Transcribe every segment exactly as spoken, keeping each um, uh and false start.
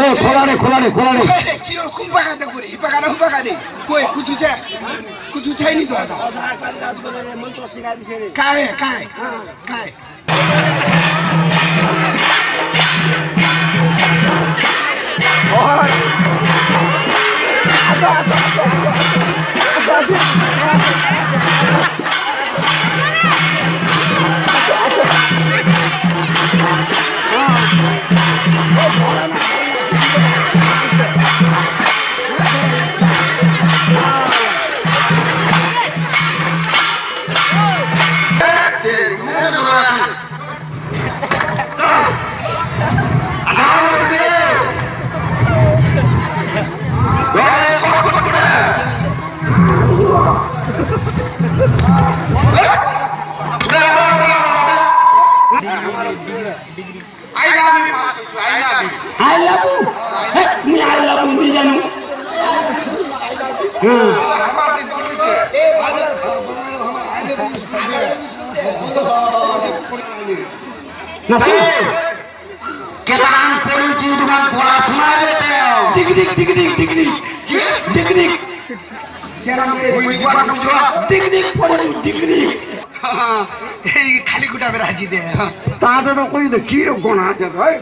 এ, খোলা রে, খোলা রে, খোলা রে। এ, কিরকম পাকাতে করে? ই পাকানা, উ পাকানি। কই, কুচু চা-, কুচু চাইনি তো আদা। কায়, কায়, কায়। I love you, I love you. I love you? Hey, me I love you নি জানু। হুম। না, শুন। কেতান পড়িছি তোমার পড়াশোনা রে তেও। Degree, degree, degree. কি? ডিগ্রি। ডিগ্রি পড়ি, ডিগ্রি। এই খালি গুটা বেরাজি দে। তাতে তো কই দে, কি রকম আছে ভাই?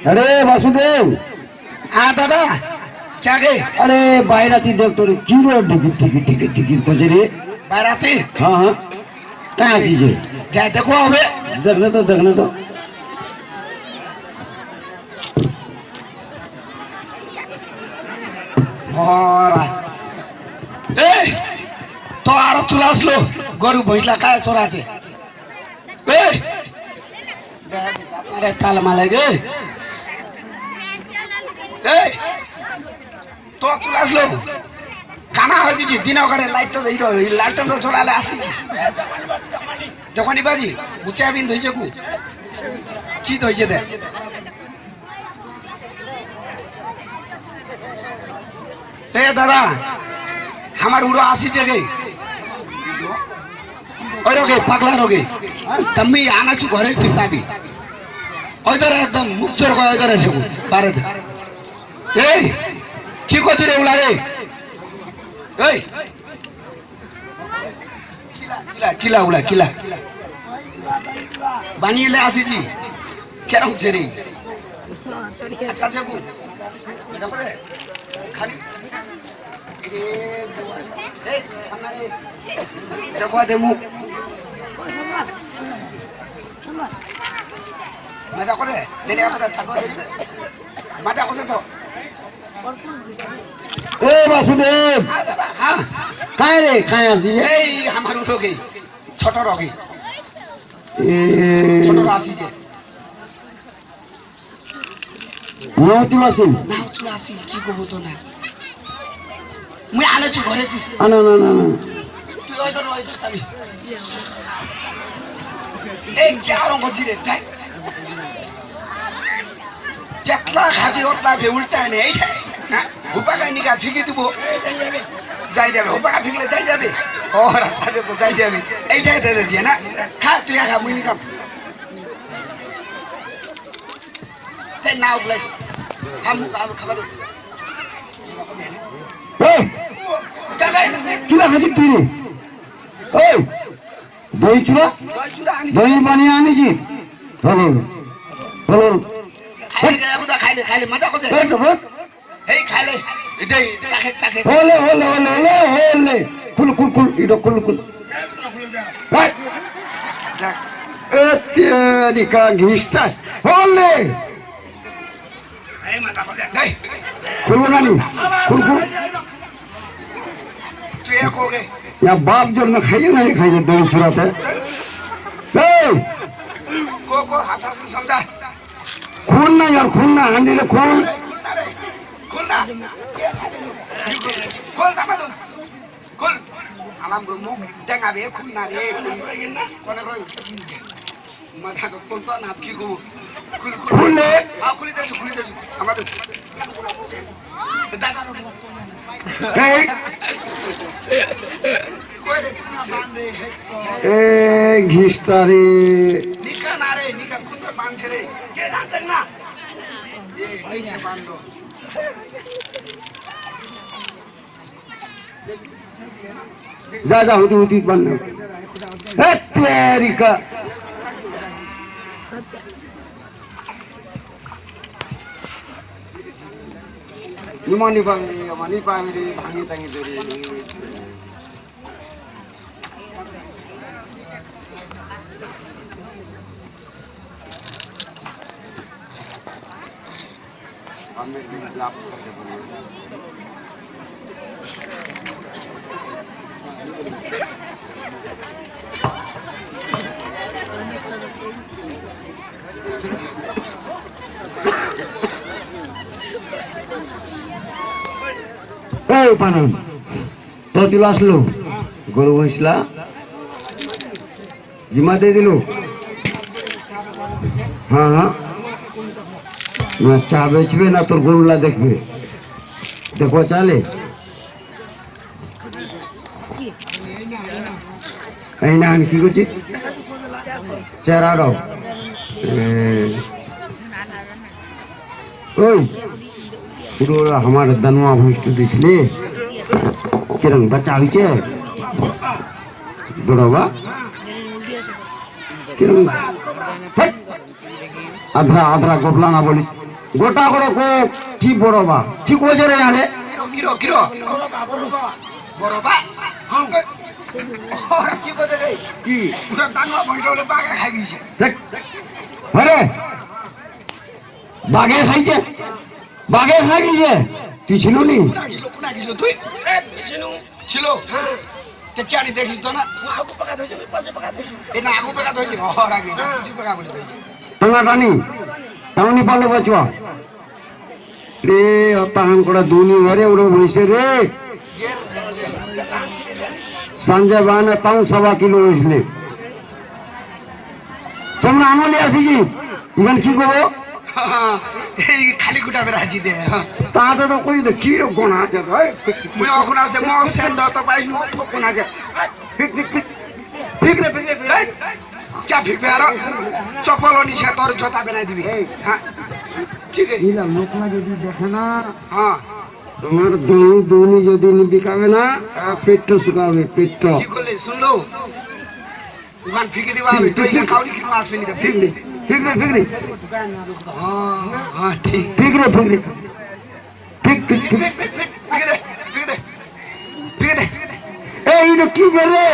আরে বাসুদেব। হ্যাঁ দাদা, কে গে? আরে বাইরাতি দেখ তোরে কি রে ঢিকির ঢিকির ঢিকির ঢিকির করছে রে। বাইরাতি? হ্যাঁ, হ্যাঁ। কাই আসিছে? যাই দেখো হবে। দেখ না তো, দেখ না তো। মরা। এই, তো আরো চলে আসলো। গরু ভইসলা কায় চরাছে। এই! আরে তাল মালে রে। এই! তো তুই আসলো। কানা হয়ে গেছি, দিন ওখানে লাইট তো এই রে, এই লাইট তো চলালে আসিছি। যখনই বাজি, বুঝে আবিন ধইছে কু। কি ধইছে দে? এ দাদা, আমার উড়ো আসিছে গে। ওই রোগে, পাগলা রোগে। তুমি আনাচু ঘরে চিন্তাবি। ওই ধরে একদম মুখ চোর করে ওই ধরে সেবু, বারে দে। এই, কি করছিস রে উলা রে? এই, কিলা, কিলা, কিলা, উলা, কিলা। বানিয়ে লে আসিছি। কেরম ছেড়ে? আচ্ছা, দেখো। দেখো রে। খালি। এ, এই, সামনে রে। দেখো দে মুখ। মজা করে। দে, দে, কথা, চাকু দে। মজা করে তো। এ বাসুদেব। হ্যাঁ। কাই রে, কাই আসি? এই আমার উড়োগি, ছোট রোগি। এ। ছোট আসি যে। নাও তুলাসি। নাও তুলাসি, কি কব তো না। মুই আনেছু ঘরেদি। আনা, আনা, আনা, আনা। তুই ওই ধর, ওই ধর, আমি। এই যে আরো করছি রে, দেখ। যেতলা খাছি ওতলা দে উল্টা নে, এই যে। হ্যাঁ? হুপাকা নিকা ফিকি দিব। যাই যাবে, হুপাকা ফিকলে যাই যাবে। ও, রাস্তা দে তো যাই যাবে। এই যে, দে, দে, দে, না? খা, তুই খা, মুই নিকাম। এই নাও, গ্লাস। খাম, খাম, খাবার। এই! কিলা খাইছিস তুই রে? এই! দই চুড়া? দই চুড়া আনি। দই বানিয়ে আনিছি। হলো, হলো। খাইলে, খাইলে, খাইলে, মাথা কোথায়? এই তো, বল। এই খাইলে, এই যে, চাখে, চাখে। হলে, হলে, হলে, হলে, হলে। খুল, খুল, খুল, ইটা খুল, খুল। এই। দেখ। এ, তেরিকা ঘিসটা। হলে। এই। খুলবো না নি? খুল, খুল। তুই এক হোগে। ইয়া বাপ জন্ম খাইয়ে না খাইয়ে দই চুড়াতে। এই। কো, কো, হাত, হাত, সমঝা। খুল না ইয়ার, খুল না, আন্দিরে খুল। খুল না রে, খুল না। খুল, দাবা তো। খুল। আলাম গো মুখ দেখাবে, খুল না রে, খুল। কোনে কই? মাথা তো খুল তো না, কি গো? খুল, খুল। খুল রে। আ, খুলি দেসু, খুলি দেসু। আমাদের দাদা। এই। কই রে, কোন বান্ধে? এ, ঘিসটা রে। নিকা না রে, নিকা খুলতে বান্ধে রে। কে জানতেন না? এ, নিচে বান্ধো। যা, যা, হুতি, হুতি, বান্ধ। এ, তেরিকা। ইমানি বাঙালি, ইমানি বাঙালি, ভাঙি টাঙি ধরে। এই পানন, তো দিল আসলো, গরু হইসলা, জিমা দিয়ে দিল। হ্যাঁ, হ্যাঁ। না চা বেচবে, না তোর গরুলা দেখবে। দেখো চালে। এই না, আমি কি করছি? চেহারাটাও। এ, ওই, পুরো আমার দানুয়া ভুঁইটো দিছিলে। কিরম বাচ্চা হইছে? বড় বা? কিরম? হেই! আদ্রা, আদ্রা, গোবলা না বলিস। গোটা করে কো, কি বড় বা? কি কইছে রে আরে? কিরো, কিরো, কিরো? বড় বা? হ্যাঁ। কি কইছে রে? কি? পুরা দানুয়া ভুঁইটা বুলে বাঘে খাই গেছে। দেখ। আরে! বাঘে খাইছে? বাঘে খাই গেছে? তুই ছিল নি? কোনা গেছিল, কোনা গেছিল তুই? এ, ছিল। ছিল? হ্যাঁ। তে কি আনি দেখিস তো না? আগু পাকা ধইছে, পাশে পাকা ধইছে। এ না, আগু পাকা ধইছে। ও, রাখি, হ্যাঁ। তুই পাকা বলে ধইছে। টানা টানি, টানি পালে বাচুয়া। রে, অতাহান করে দুনি ঘরে উড়ে বইছে রে। সঞ্জয় বাহানা তাও সবা কিলো হইসলে। তোমরা আমলে আসি কি? ইখান কি করবো? এই খালি খুটা বেড়াছি দে। তাতে তো কই দে, কি রকম আছে ভাই? মুই অখন আছে, মো সেন্ড তো পাইলু। কোন আছে? ফিক, ফিক, ফিক। ফিক রে, ফিক রে, ফিক রে। এই, কিয়া ফিকবে আর? চপ্পল নিচে তোর জুতা বানাই দিবি। এই। হ্যাঁ। ঠিক আছে। ইলা লোকলা যদি দেখে না, হ্যাঁ। তোমার দুনি, দুনি যদি নি বিকাবে না, হ্যাঁ। পেটটা শুকাবে, পেটটা। কি করলে? শুনলো? ওখান ফিকে দিবা আমি, তো ইয়া কাউরি কিনো আসবে নি, ফিক রে, ফিক রে, ফিক রে। হ্যাঁ, হ্যাঁ, ঠিক। ফিক রে, ফিক রে। ফিক, ফিক, ফিক। ফিক, ফিক, ফিক, ফিক রে, ফিক রে। ফিক রে। এই, ইটা কি বেরে?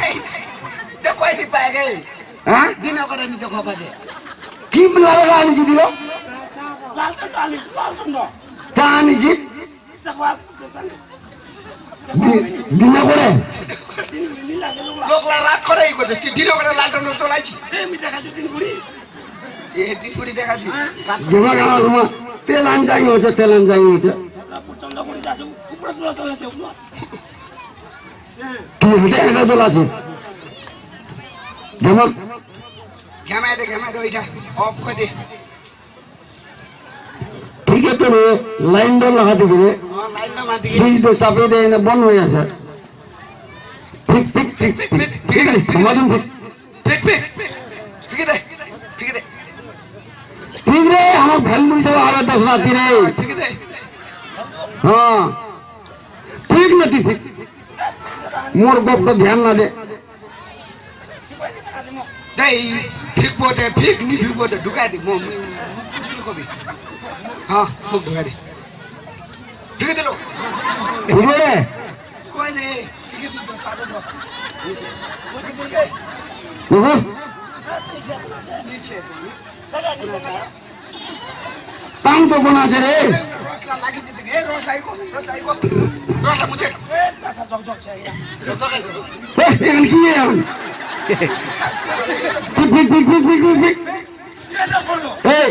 এই, দেখো, এই পায়ে গে। হ্যাঁ? দিন করে নি দেখো পায়ে। কি লাগা আনি দিল? লাল টন্ড আনি, লাল টন্ড। তা আনি জি? দি-, দিনে করে? লোকলা রাত করে ই করছে, তুই দিনে করে লালটন তো লাইছি। এ, দিন ঘুরি দেখাছি। দেবা গাওয়া তোমার তেলান যাই হচ্ছে, তেলান যাই হচ্ছে। কি হেঁটে হেঁটে চলে আছে? যেমন ঘেমাই দে, ঘেমাই দে, ওইটা অফ করে দে। ঠিক আছে রে, লাইনটা লাগাতে গেলে ও, লাইনটা মারতে গেলে। সুইচটা চাপিয়ে দেয় না, বন্ধ হয়ে আছে। ঠিক, ঠিক, ঠিক, ঠিক, ঠিক, ঠিক, ঠিক, ঠিক, ঠিক। ঠিক, ঠিক। ফিকে দে, ফিকে দে। ঠিক রে, আমার ভ্যালু হিসাবে আবার দশ রাতি রে। ফিকে দে। হ্যাঁ, ঠিক না তুই ঠিক। মোর গপটা ধ্যান না দে। দে, ফিকবো দে, ফিক নি ফিকবো দে, ঢুকাই দে, মো, মো, মো, কিছু কবি। হ্যাঁ, মুখ ঢুকাই দে। ফিকে দিল। ফিকে দে। কই নেই। দেখো। তাম তো কোন আছে রে? এ, এখানে কি এখন? ফিক, ফিক, ফিক। এই,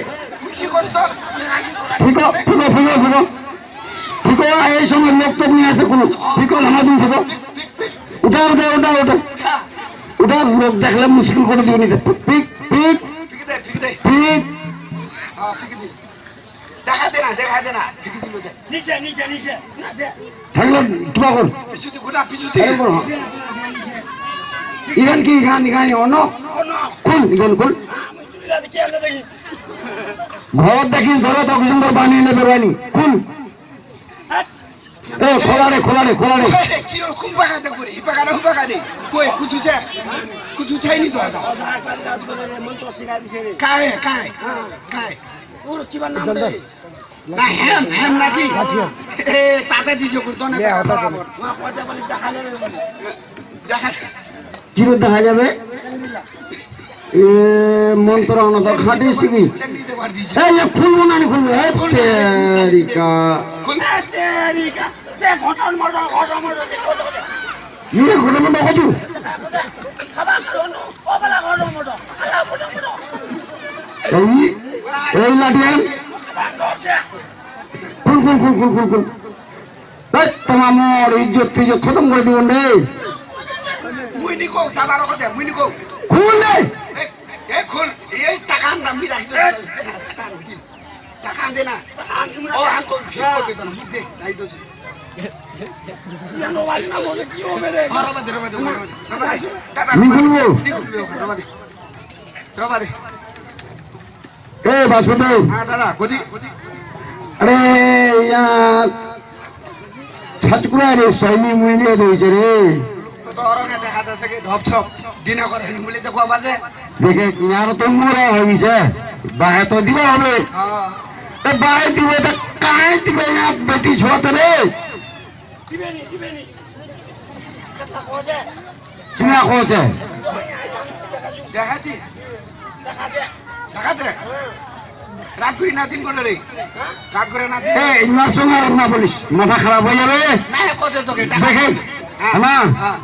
ফিকো, ফিকো, ফিকো, ফিকো। ফিকো, এই সময় লোক তো নিয়ে আসে কোনো। ফিকো, আমার দিন ফিকো। উঠা, উঠা, উঠা, উঠা। উঠা, লোক দেখলে মুশকিল করে দিবে নিজে। ফিক, ফিক, ফিক। দেখা দে না, দেখা দে না। নিচে, নিচে, নিচে, নিচে। থাকলে কিবা কর। পিছুতি, গোটা পিছুতি। আরে বল। ইগান কি ইগান, ইগান অন্য? অন্য। খুল, ইগান খুল। আমি চুরি যাতে কি আনতে দেখি? ঘর দেখিস, ঘরে তো কিছু তোর বানিয়ে নেবে বানি। খুল। এ, খোলা রে, খোলা রে, খোলা রে। এ, কি রকম বাগা দেখো রে, ই বাগা না, ও বাগা রে। কই, কুচু চা? কুচু চাইনি তো দাদা। কাই, কাই, কাই। ওর কিবা নাম রে? না, হেম, হেম নাকি? এ, তাতে দিছো করতো না, ইয়ে, হঠাৎ বরাবর। করে। মা পয়সা বলি দেখা যাবে বলে। দেখা। কি করে দেখা যাবে? এ, মন্ত্র আনা তো খাটিস কি? এই, এ, খুলবো না, আমি খুলবো। এ, তেরিকা। খুল। এ, তেরিকা। এ, ঘটন মটন, ঘটন মটন, ঘটন মটন। ইয়ে, ঘটন মটন কচু। খাবার খাওয়ানো। এই, এই লাঠিয়ান। খুল, খুল, খুল। এই, তোমার মোর ইজ্জত টিজ্জত খতম করে দিব রে। মুই নিকো, দাদার কথা, মুই নিকো। খুল রে। এই, এই খুল, এই টাকা আনতাম, নি রাখি দে। টাকা আনতে না। ও, হান কর, ঠিক করবে তো না, মুখ দে, তাই তো। নি খুলবো। নি খুলবো, রবা দে। রবা দে। এ, বাসুদেব। হ্যাঁ, দাদা, কদি? আরে, ইয়া, ছাতকুরা রে, সৈনি মুইনে রইছে রে। তো ওরা দেখা যাচ্ছে কি ঢপ ছপ, দিনা করে মুলে তো কোয়া বাজে। দেখে, ইয়ার তো মরা হইছে। বাহে তো দিবা হবে। হ্যাঁ। তো বাহে দিবে তো কাই দিবে ইয়া বেটি ছোট রে। চিনা কছে? দেখাছি? দেখাছে? রাত করি না দিন করে রে? রাত করে না দিন? এ, ইমার সঙ্গে আর না বলিস, মাথা খারাপ হয়ে যাবে। না, কছে তোকে? দেখেন, হ্যাঁ, না, হ্যাঁ।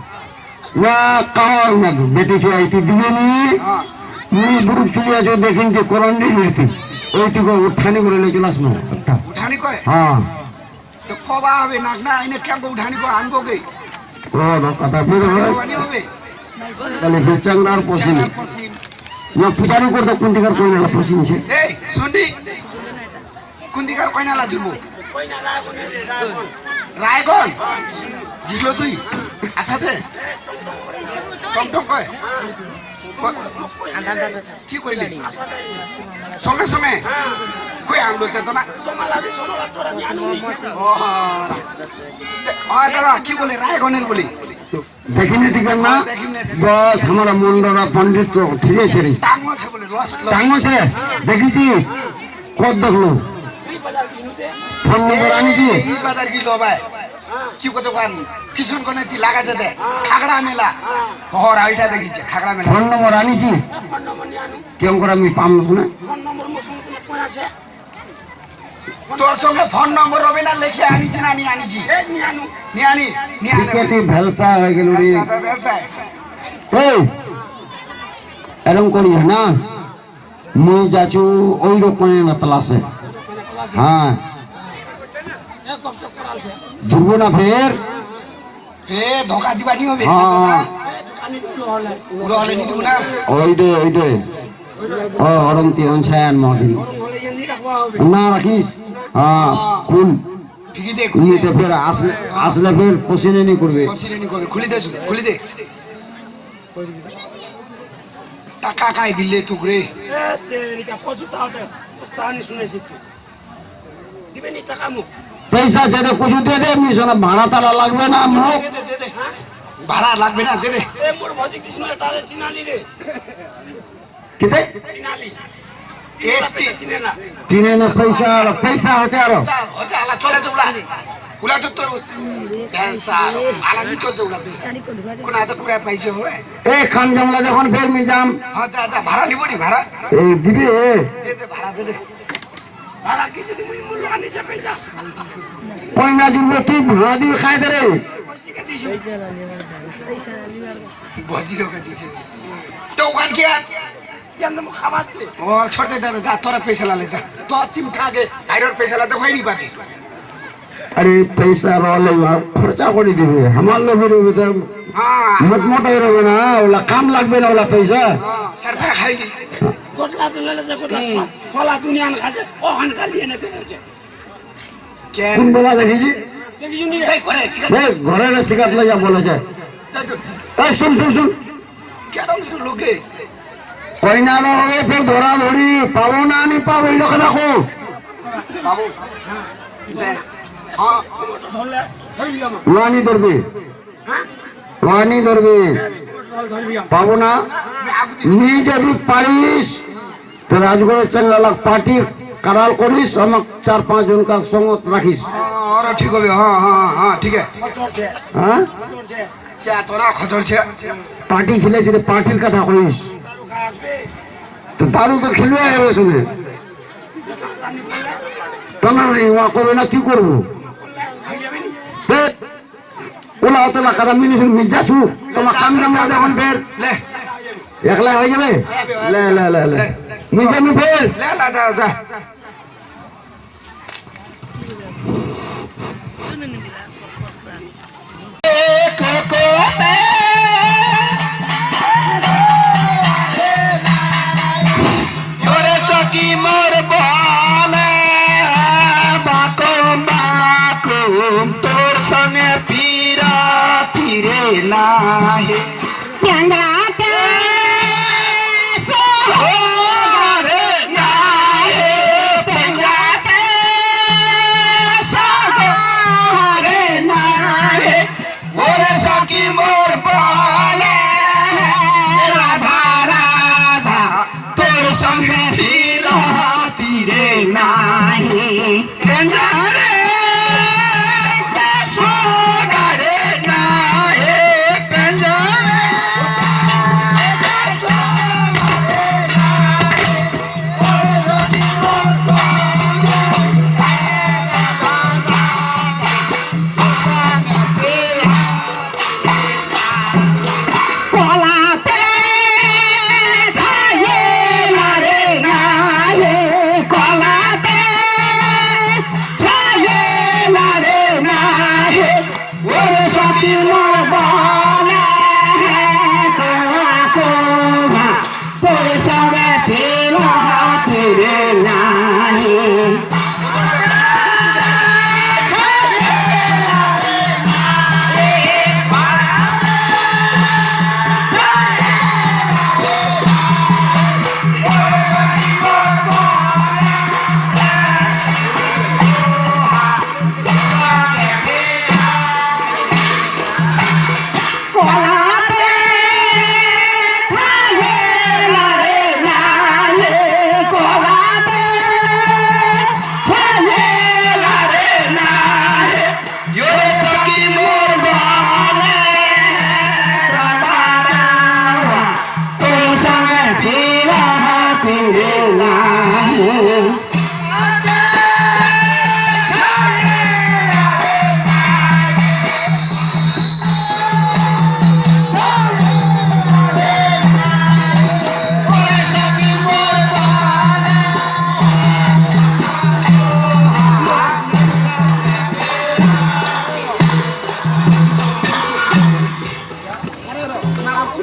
না, কাওয়ার না, বেটি চুয়াইতে দিবে নি। হ্যাঁ। নি বুরুক চুলিয়া চো দেখিন যে কোরআন দিয়ে নিতে। ওই তুই উঠানি করে লেগে লাস না, একটা। উঠানি কয়? হ্যাঁ। তো কবা হবে না, না, এনে কেমন উঠানি কো আনবো কে? ও, না, কথা ফির হবে। উঠানি কবানি হবে? তাহলে ফির চাংলার পশিন। চাংলার পশিন। না, পূজারি করতে কোন দিকার কইনালা পশিন সে? এই, শুনবি? কোন দিকার কইনালা জুড়বো? রায়গঞ্জ? বুঝলো তুই? আচ্ছা, আছে? টমটম কয়? ক-, কি কইলি? সঙ্গে সঙ্গে? কই আনলো তে তো না? ও, ও দাদা, কি বলে? রায়গণের বলি। দেখিনি দিবেন না? দেখিনি দিবেন। বস, আমার মন্ডরা পণ্ডিত তো ঠিক আছে রে। টাঙ আছে বলে, লস, লস। টাঙ আছে? দেখিছি? কত দেখলো? ফোন নম্বর আনিছি? এই বাজার কি লো ভাই? কি কত কান? কিষাণগঞ্জে তি লাগা যেতে? খাগড়া মেলা। হর, আইটা দেখিছে, খাগড়া মেলা। ফোন নম্বর আনিছি? কেমন করে আমি পাম না? তোর সঙ্গে ফোন নম্বর রবে না, লেখে আনিছি না, নি আনিছি? নি আনিস, নি আনিস। ঠিক আছে, ভেলসা হয়ে গেল রে। ভেলসা, ভেলসা। এই, এরম করি, না? মুই যাচু ওই রকম না তলাশে। হ্যাঁ। দিবো না ফের? এ, ধোকা দিবা নি হবে, হ্যাঁ। দাদা। উড়ো হলে নি দিবো না? ওই দে, ওই দে। ও, অরন্তি, অনসায়ন মহাদিন। না রাখিস? হ্যাঁ, খুল। ফিকি দে, খুলি নিতে দে। ফের আসলে, আসলে ফের পসিনে নি করবে। পসিনে নি করবে। খুলি দে, খুলি দে। টাকা কাই দিলে তুকরে? এ, তে, এটা কত তাড়াতাড়ি, তাড়াতাড়ি শুনেছি তুই। দিবে নি টাকা মো? পয়সা ছেড়ে কিছু দে দে, মিশনে ভাড়া তাড়া লাগবে না, মো। দে দে, দে দে। ভাড়া লাগবে না, দে দে। এ, মোর ভজি কৃষ্ণ, তাহলে চিনালি রে। কিতে? চিনালি। এ, তি-, চিনে না। চিনে না, পয়সা আরো, পয়সা হচ্ছে আরো। পয়সা হচ্ছে আলা, চলে তো উলা। উলা তো তোর, পয়সা আরো, আলা নি চলছে উলা পয়সা। কোন আতে পুরা পয়সা হবে? এ, কাম জামলা যখন ফের মি যাম। হ্যাঁ, যা, যা, ভাড়া লিবো নি, ভাড়া? এ, দিবি, এ। দে দে, ভাড়া দে দে। ভাড়া কিছু দিবি, মূল্য আনি যে পয়সা। কই না দিবি, তুই ভাড়া দিবি, খাই দে রে। বসি কে দিছি। বজি লোকে দিছে। তো ওখান কি আর? কি আনতে মো খাবার দিলে? ও, ছোড় দে, দে, যা, তোরা পয়সা লালে, যা। তো চিমটা আগে, বাইরের পয়সা লাতে হয়নি পাচ্ছিস। আরে, পয়সা রলে, খরচা করে দিবে। আমার লোভের ভিতরে হ্যাঁ। মোট মোট হয়ে রবে না, ওলা কাম লাগবে না, ওলা পয়সা। হ্যাঁ, স্যার, ভাই, খাইলি। গোটলা তো লেলে যে গোটলা হুম। ছলা দুনিয়া না খাসে, ও হান কালি এনে পেয়েছে। কেন? কোন বাবা দেখিছি? দেখিছি নি? এই ঘরে শিকার। এই ঘরে না শিকার লইয়া বলেছে। তাই তো। এই শুন, শুন, শুন। কেন কিছু লোকে? কইনা না হবে, ফের ধরাধরি, পাবো না আমি পাবো, এই লোকে রাখো। পাবো। লে। হ্যাঁ। ওয়ানি ধরবি। ওয়ানি ধরবি। পাবো না। নি যদি পারিস, তো রাজগড়ের চেংড়ালাক পার্টি কারাল করিস, আমাক চার পাঁচ জনকার সঙ্গত রাখিস। হ্যাঁ, ওরা ঠিক হবে, হ্যাঁ, হ্যাঁ, হ্যাঁ, ঠিক আছে। হ্যাঁ? চা তোরা খচর ছে। পার্টি খেলেছি রে, পার্টির কথা কইস। তো দারু তো খেলবে হবে শুনে। তোমার নেই, ওয়া করবে না, কি করবো? হে? ওলা হতে না, কাদা মিনি শুনে মিজা ছু। তোমার কাম কাম করে এখন ফের। লে। একলা হয়ে যাবে? লে, লে, লে, লে। মিজা মি ফের। লে, লে, যা, যা। ওরে সখী মোর বলে, বাকুম বাকুম তোর সঙ্গে পিরা পিরে নাহি। পেঞ্জাতে সহরে নাহি, পেঞ্জাতে সহরে নাহি। ওরে সখী মোর বলে, রাধা রাধা তোর সঙ্গে পিরা পিরে নাহি।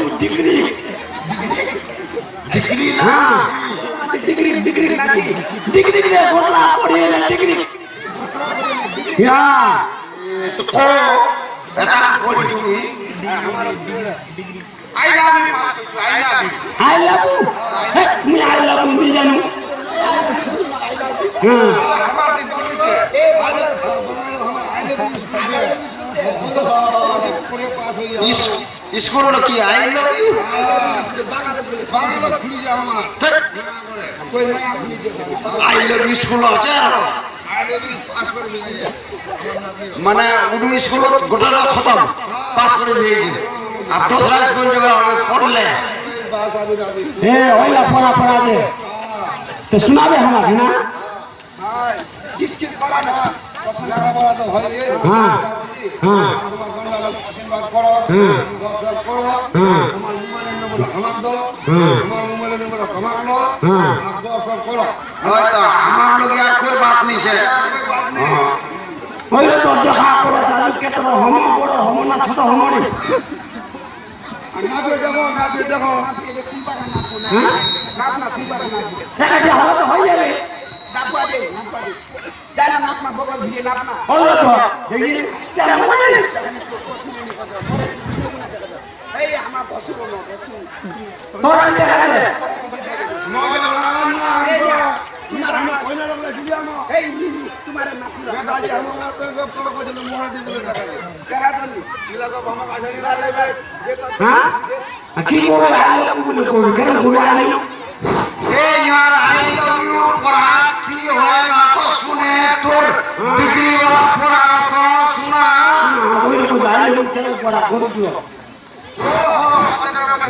you, degree. ডিগ্রি না? হ্যাঁ। ডিগ্রি, ডিগ্রি নাকি? ডিগ্রি রে, গোটা পড়িয়ে না, ডিগ্রি। ইয়া। তো কো, এটা পড়ি তুমি। I love you, master, I love you। I love you? হে, মুই I love you নি জানু। হ্যাঁ। আমার দিক বলেছে। ইস-, স্কুল কি I love you? বাংলা ভুলি যাও আমার। ধ্যাৎ। I love you স্কুল আছে আর? মানে, উডু স্কুলত গোটাটা খতম, পাস করে দিয়েছি। আর দোসরা স্কুল যাবে, হবে পড়লে। এ, ওইলা পড়া, পড়া আছে। তো শোনাবে আমাকে, না? হ্যাঁ, হ্যাঁ। হ্যাঁ। হ্যাঁ। হ্যাঁ। হয়তো আমার লগে আর কই বাত নেই সে। হ্যাঁ। ওইলে তো দেখা করে, জানি কত হম, বড় হম না ছোট হম রে। আর না পেয়ে দেখো, না পেয়ে দেখো। হ্যাঁ? না, না, না, না। দেখা যায়, হয়তো হয়ে যাবে। নাপা দে, নাপা দে। যা না, নাপ না, বগল ধুয়ে নাপ না। ওইলে তো, দেখি, কেমন করে? এই আমার বসু বলো, বসু। তোরা দেখা যায়। এই যে, তোমার আমার, এই, নি, নি, তোমার নাতি। দেখা তো নি। হ্যাঁ? আর কি করে আইলো, কি বলে করে? কেন করে আইলো? এই ইয়ার I love you পড়া কি হয় না তো শুনে তোর ডিগ্রি ওয়ালা পড়া তো শোনা। হ্যাঁ, ওই তো জানি, ওই তো পড়া করে দিও।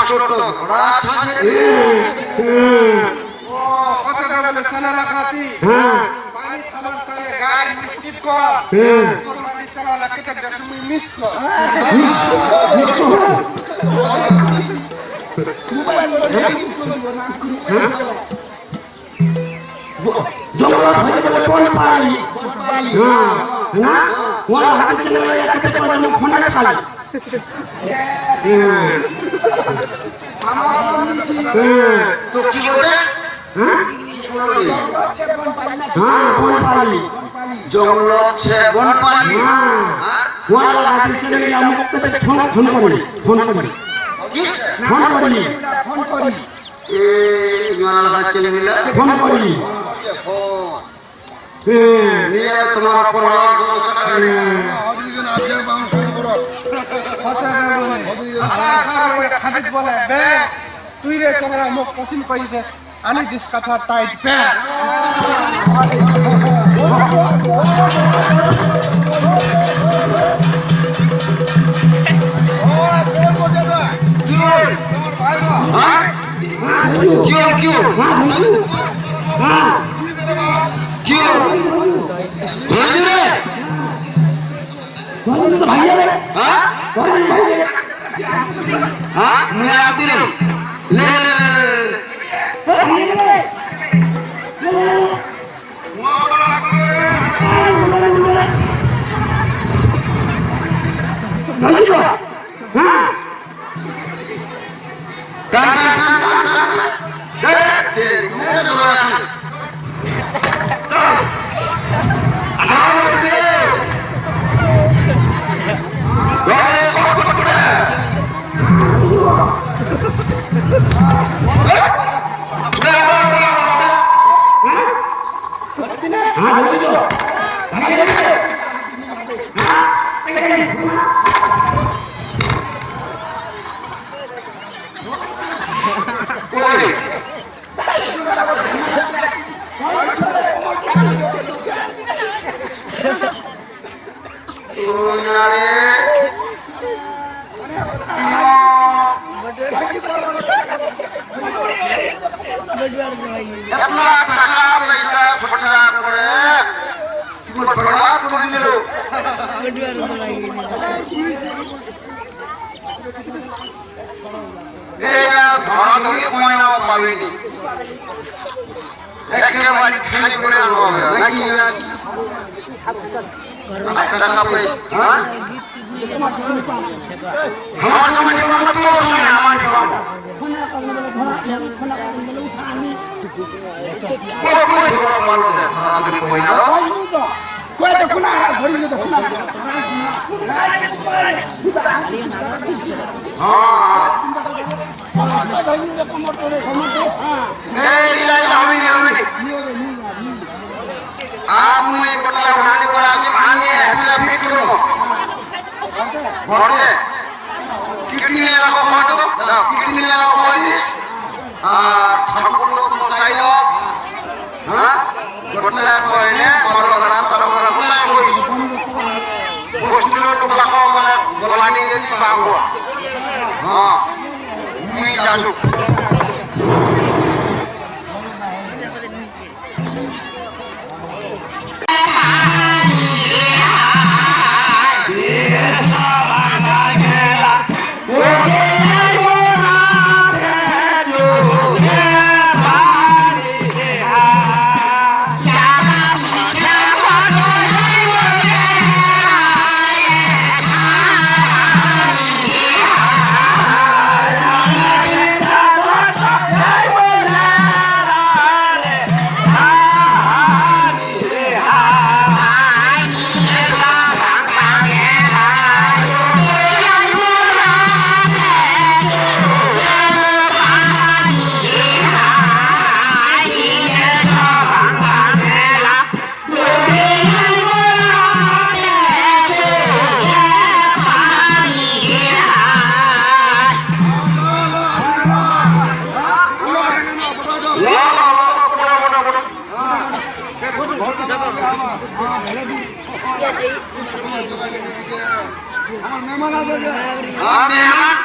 মাস্টার তো বড় আছা আছে রে। হুম, হুম। ও, কত দাম রে সানা লাখাতি? হ্যাঁ। পানি খাবার তালে গাড়ি ঠিক কর। হুম। তোর বাড়ি চালা লাগতে দেখ, তুমি মিস কর। মিস কর, মিস কর। হ্যাঁ? জঙ্গল হয়ে গেলে কোন পালি? হ্যাঁ, না? ওরা হাতে চলে গেলে একটা করে ফোন খালি। তো কি বলে? হ্যাঁ? হ্যাঁ, বন পালি। জঙ্গল আছে বন পালি। হ্যাঁ। আর? ওরা হাতে চলে গেলে আমাকে ফোন, ফোন করি, ফোন করি। কি? ফোন করি। এ, গান লাগা ছেলেগুলা। ফোন করি। ফোন। হুম। নিয়ে তোমার পড়া, দোষ আছে। হুম। হদিজন আজকে বাউন্স করে বড়। আচ্ছা, স্যার, ওই খালিদ বলে, "বে, তুই রে চামড়া মুখ পশ্চিম কই দে, আনি দিস কাঠা টাইট বে।" ও, কোন কোথায় যায়? কি? তোমার ভাই না? হ্যাঁ? কিয়, কিয়? কিয়? ধরে দিলে? হ্যাঁ? হ্যাঁ? মুয়া দিলে। লে, লে, লে, লে, লে। হ্যাঁ? এতলা টাকা পয়সা খরচা করে, তুমি খরচা করে দিল। এই আর ধরাধরি ময়না পাবেনি। একেবারে খালি করে আনবো আমরা, নাকি? টাকা পয়সা, হ্যাঁ? আমার সঙ্গে যে মামলা, তোর সঙ্গে আমার যে মামলা। কই, কই ধরা মারলো রে? ধরাধরি কই না? কই তো কোন আর ধরি তো কোন? হ্যাঁ। এই, ইলা, ইলা, আমি, আমি। আর মুই গোটা উঠানি করে আসি, আনি একটা ফিট করব। ঘরে। কিডনি এলাকা কত? দাও, কিডনি এলাকা কই দিস? আর ঠাকুর লোক, মশাই লোক, হ্যাঁ? গোটা কইনে, বড় ঘরা, তর ঘরা, গোটা কই। বস্তির লোক লাগাও মানে, গোলানি দিদি বাঙ্গো। হ্যাঁ। মুই যাসু। আমার মেহমান আছে যে। হ্যাঁ, মেহমান।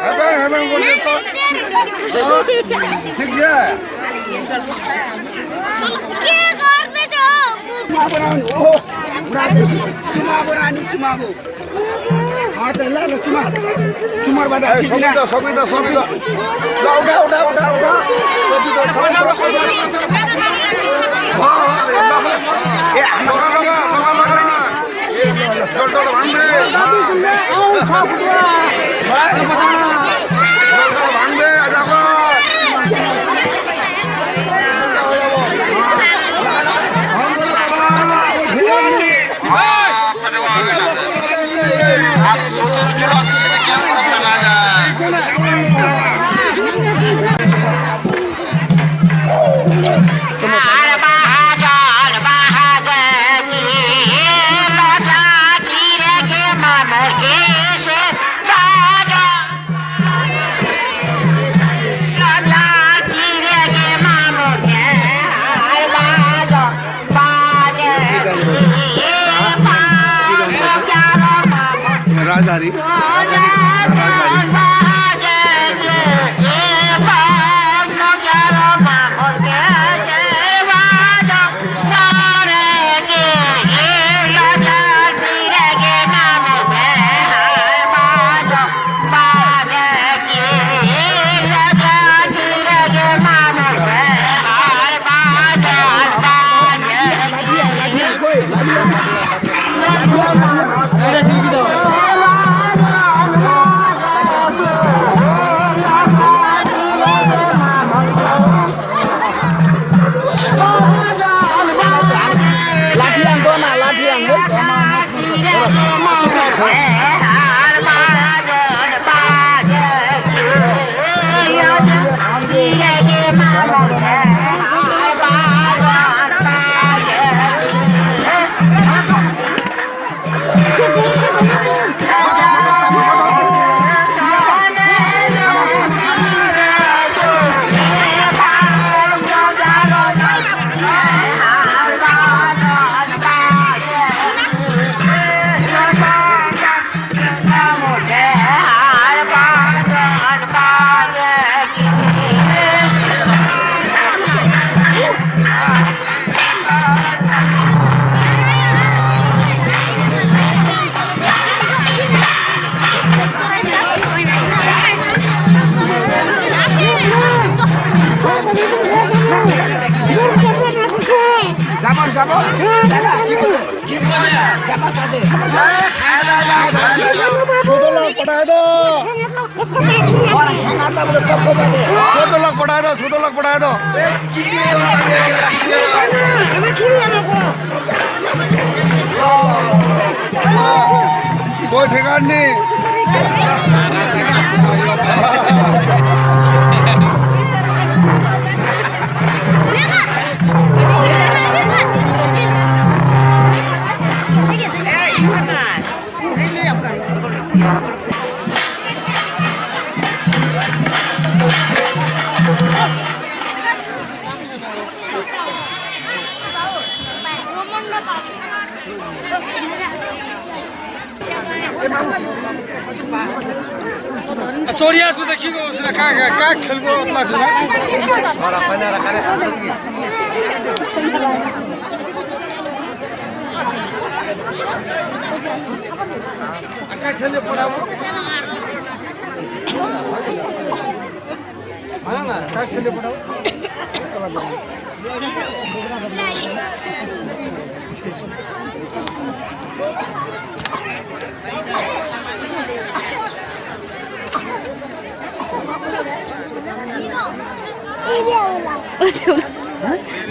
Heben, heben, bole to. Thik ye. Chuma borani, chuma bo. Ate la, la, chuma. Chumar bada, ei, sokita, sokita, sokita. Uda, uda, uda, uda, uda. Sokita, sokita, sokita. Loga, loga, loga, loga. জল টল ভাঙবে। জল টল ভাঙবে, আজ আবার। রাজধানী। সোতর লাখ পঠাই দে। সোতর লাখ পঠাই দে, সোতর লাখ পঠাই দে। কই ঠিকানা নেই। चोरिया से देखिगो, उसने का, का, का खेलगो, उतना चला। अच्छा खेले पड़ा वो।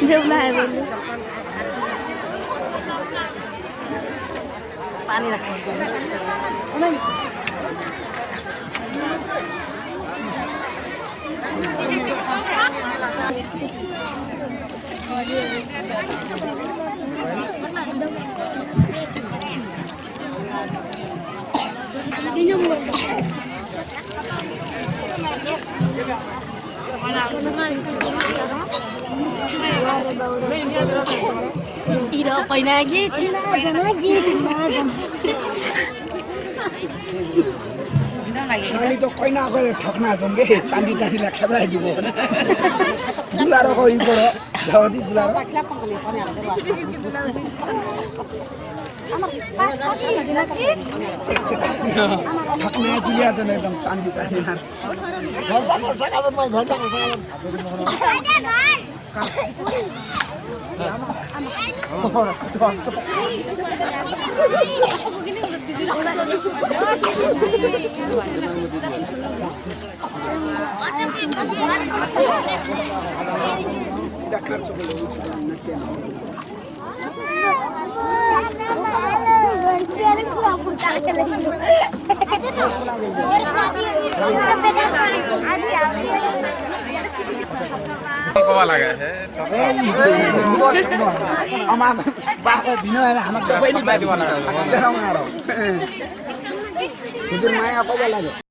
देवला है बोले। पानी रखो। इरो पहिना गे, चिना जना गे, चिना जना। আমি তো কইনা করে ঠকনা সঙ্গে চান্দি টান্দি খেবড়াই দিব। দুলারো কই করো, দাওদি দুলারো। ঠকনা চুলিয়া জন একদম চান্দি টান্দি না। কবা লাগা হে। আমার বাপে বিনয় আমাকে তো কইনি পাই দিব না। হুজুর মায়া কবা লাগে।